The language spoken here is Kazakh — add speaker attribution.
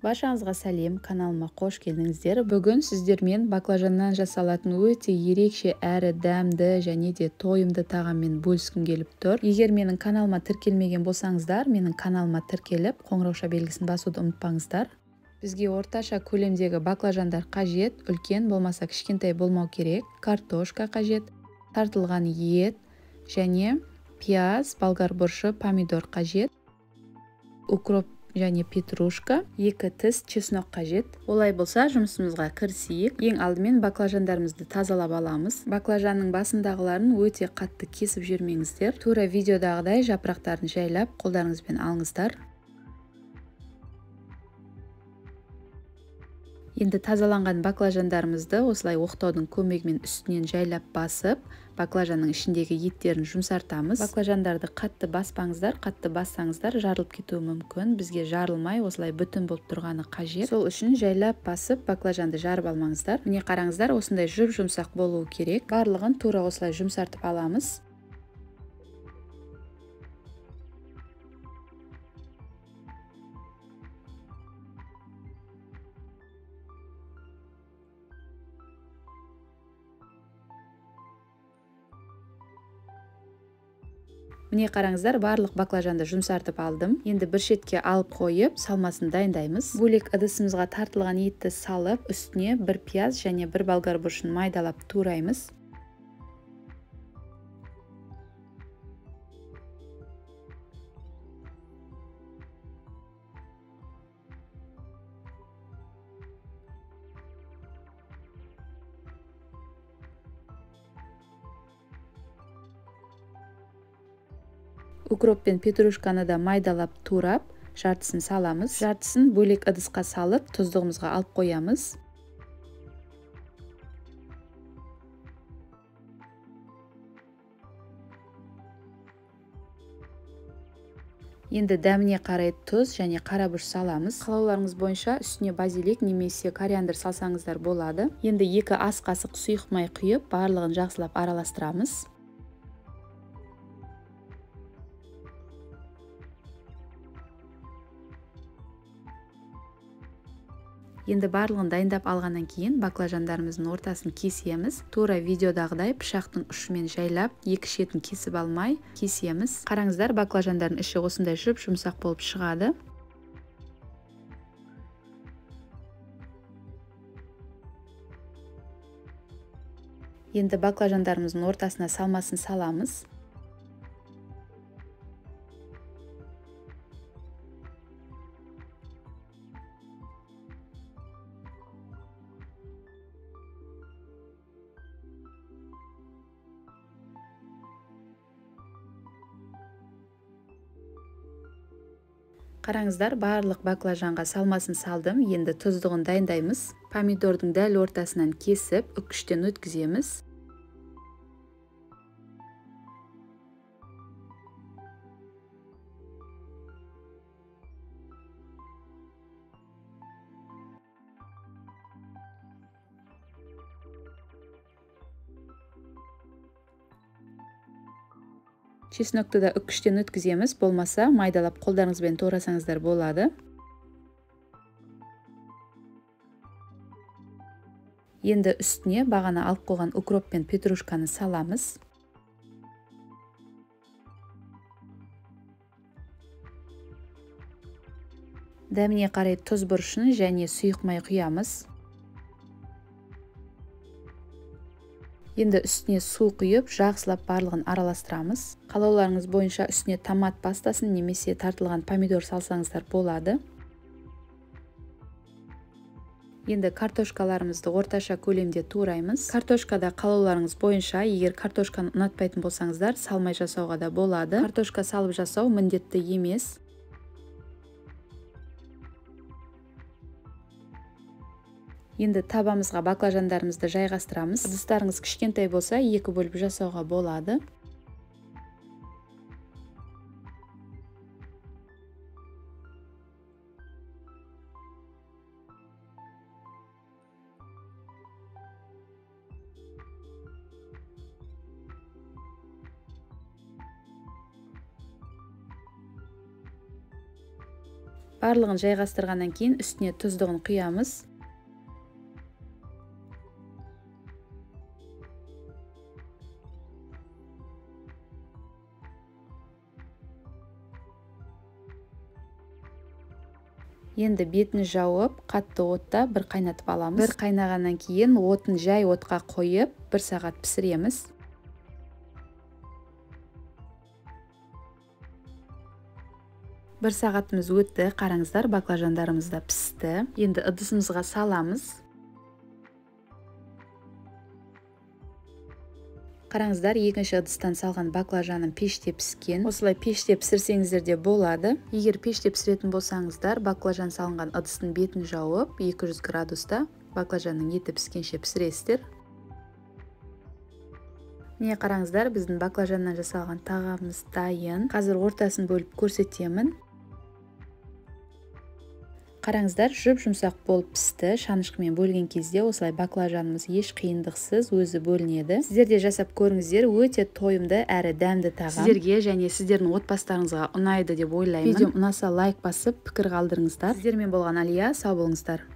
Speaker 1: Баршаңызға сәлем, каналыма қош келдіңіздер. Бүгін сіздермен баклажаннан жасалатын өте ерекше әрі дәмді және де тойымды тағаммен бөліскім келіп тұр. Егер менің каналыма тіркелмеген болсаңыздар, менің каналыма тіркеліп, қоңыраушa белгісін басуды ұмытпаңыздар. Бізге орташа көлемдегі баклажандар қажет, үлкен болмаса кішкентай болмау керек, картошка қажет, тартылған ет және пияз, болгар бұрышы, помидор қажет, укроп және петрушка, 2 тіс чеснок қажет. Олай болса жұмысымызға кірісейік. Ең алдымен баклажандарымызды тазалап аламыз. Баклажанның басындағыларын өте қатты кесіп жібермеңіздер. Тура видеодағыдай жапырақтарын жайлап қолдарыңызбен алыңыздар. Енді тазаланған баклажандарымызды осылай оқтаудың көмегімен үстінен жайлап басып, баклажанның ішіндегі еттерін жұмсартамыз. Баклажандарды қатты баспаңыздар, қатты бассаңыздар жарылып кетуі мүмкін. Бізге жарылмай осылай бүтін болып тұрғаны қажет. Сол үшін жайлап басып баклажанды жарып алмаңыздар. Міне қараңыздар, осындай жұп-жұмсақ болуы керек. Барлығын тура осылай жұмсартып аламыз. Міне қараңыздар, барлық баклажанды жұмсартып алдым. Енді бір шетке алып қойып, салмасын дайындаймыз. Бөлек ыдысымызға тартылған етті салып, үстіне бір пияз және бір болгар бұрышын майдалап тураймыз. Укроп пен петрушканы да майдалап турап, жартысын саламыз. Жартысын бөлек ыдысқа салып, тұздығымызға алып қоямыз. Енді дәміне қарай тұз және қара бұрыш саламыз. Қалауларыңыз бойынша үстіне базилик немесе кориандр салсаңыздар болады. Енді 2 ас қасық сұйық май құйып, барлығын жақсылап араластырамыз. Енді барлығын дайындап алғаннан кейін баклажандарымыздың ортасын кесеміз. Тура видеодағыдай пышақтың ұшымен жайлап, екі шетін кесіп алмай кесеміз. Қараңыздар, баклажандардың іші осындай жұп-жұмсақ болып шығады. Енді баклажандарымыздың ортасына салмасын саламыз. Қараңыздар, барлық баклажанға салмасын салдым. Енді тұздығын дайындаймыз. Помидордың дәл ортасынан кесіп, үккіштен өткіземіз. Чеснокты да үккіштен өткіземіз, болмаса майдалап қолдарыңызбен турасаңыздар болады. Енді үстіне бағана алып қойған укроп пен петрушканы саламыз. Дәміне қарай тұз бұрышын және сұйық май құямыз. Енді үстіне су құйып, жақсылап барлығын араластырамыз. Қалауларыңыз бойынша үстіне томат пастасын немесе тартылған помидор салсаңыздар болады. Енді картошкаларымызды орташа көлемде тураймыз. Картошкада қалауларыңыз бойынша, егер картошканы ұнатпайтын болсаңыздар, салмай жасауға да болады. Картошка салып жасау міндетті емес. Енді табамызға баклажандарымызды жайғастырамыз. Ыдыстарыңыз кішкентай болса, 2 бөліп жасауға болады. Барлығын жайғастырғаннан кейін үстіне тұздығын құямыз. Енді бетін жауып, қатты отта бір қайнатып аламыз. Бір қайнағаннан кейін отын жай отқа қойып, 1 сағат пісіреміз. Бір сағатымыз өтті, қараңыздар, баклажандарымыз да пісті. Енді ыдысымызға саламыз. Қараңыздар, екінші ыдыстан салған баклажаным пеште піскен. Осылай пеште пісірсеңіздер де болады. Егер пеште пісіретін болсаңыздар, баклажан салынған ыдыстың бетін жауып, 200 градуста баклажанның еті піскенше пісіресіздер. Міне қараңыздар, біздің баклажаннан жасалған тағамымыз дайын. Қазір ортасын бөліп көрсетемін. Қараңыздар, жұп-жұмсақ болып пісті. Шанышқымен бөлген кезде осылай баклажанымыз еш қиындықсыз өзі бөлінеді. Сіздер де жасап көріңіздер, өте тойымды әрі дәмді тағам. Сіздерге және сіздердің отбасыларыңызға ұнайды деп ойлаймын. Видеом ұнаса лайк басып, пікір қалдырыңыздар. Сіздермен болған Алия, сау болыңыздар.